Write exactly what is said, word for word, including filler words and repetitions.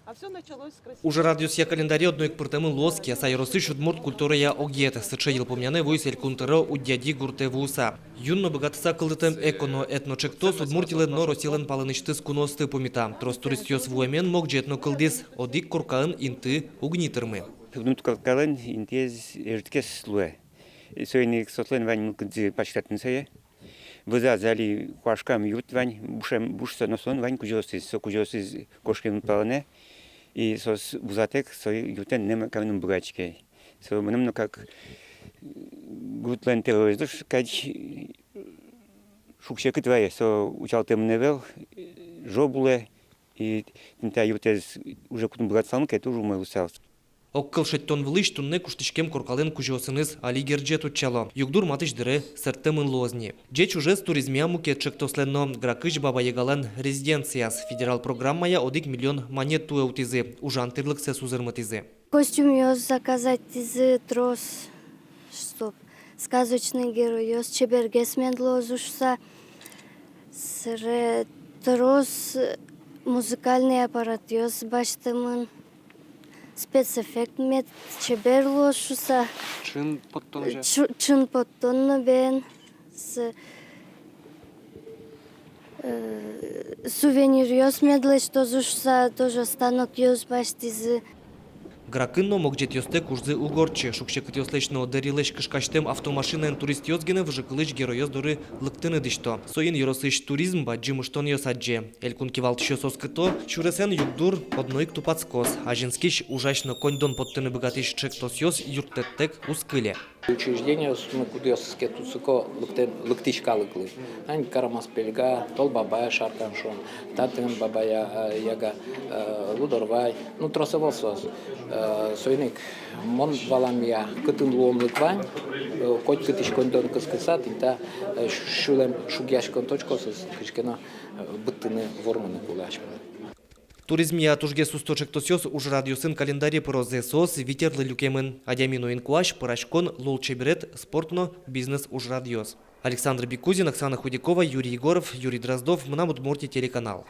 А всё началось с красивого... Ужрадъёсъя календаре одно ик пыртэмын луоз Кияса ёросысь удмурт культурая огъет. Сыӵе йылпумъянэ вуиз Элькун тӧро Удьяди гуртэ вуыса. Юн но быгатыса кылдытэм эко но этно ӵектос Удмуртилэн но Россилэн палэнысьтыз куноосты пумита. Трос туристъёс вуэмен могӟет но кылдӥз. Одӥг коркаын инты уг ни тырмы. Удмурт коркалэн интыез ӧжытгес луэ. Соин ик соослэн вань мылкыдзы паськытатыны сое. Вӧзаз али куашкам юрт вань, бушем, буш со, но солэн вань кузёосыз, со кузёосыз кошкемын палэнэ, и соос вузатэк со юртэн нэм камен ум быгатӥське. Со мыным но как, м, гуртлэн тӧроез дыр кадь, шуг-секыт вае, со утялтэмын ӧвӧл, жо улэ, и тӥни та юртэз уже кутыны быгатысалмы ке, туж умой луысал. Огкыл шедьтон вылысь туннэ куштӥськем коркалэн кузёосыныз али герӟет утчало. Югдур матысь дыре сэрттэмын луоз ни. Ӟеч ужез туризмъя мукет ӵектослэн но, Гракысь Баба Ягалэн резиденцияз. Федерал программая одӥг миллион манет туэ утӥзы, ужан тирлыксэс узырмытӥзы. Костюмъёс заказатьтӥзы трос, чтоб сказочный геройёс чебергес мед луозы шуыса. Собере трос музыкальный аппаратъёс басьтэмын. Спецэффект мед чебер луоз шуыса. Чын поттон же. Чу-, чын поттон но бен. С-, э, сувениръёс мед лэсьтозы шуыса, тоже станокъёс басьтӥзы. Гракын но могӟетъёстэк ужзы уг ортчы. Шуг-секытъёслэсь но дэрилэсь кышкасьтэм автомашинаен туристъёс гинэ выжыкылысь геройёс доры лыктыны дӥсьто. Соин ёросысь туризм бадӟым ыштонъёс адӟе. Элькун кивалтӥсьёс оскыто, сюресэн югдур одно ик тупатскоз. Азинскись ужась но коньдон поттыны быгатӥсь ӵектосъёс юрттэттэк уз кыле. Учреждениосмы, кудъёсыз ке тусыко лыктэ-, лыктӥсь калыклы. Ань Карамас-Пельга, Тол Бабая, Шаркан шуом, татын Бабая, э, Яга, э, Лудорвай, ну, трос ӧвӧл соос. Э, соин ик мон валамъя, кытын луонлык вань, э, котькытысь коньдон кыскыса, тӥни та, э, сю-, сюлэм шугъяськон точкаосыз кызьы ке но, э, быдтыны, вормыны кулэ асьмелы. Туризмъя тужгес усто ӵектосъёс ужрадъёсын календаре пырозы, соос вить арлы люкемын. Адями но инкуазь, пӧраськон, лулчеберет, спорт но бизнес ужрадъёс. Александр Бикузин, Оксана Худякова, Юрий Егоров, Юрий Дроздов, «Мынам Удмуртие» телеканал.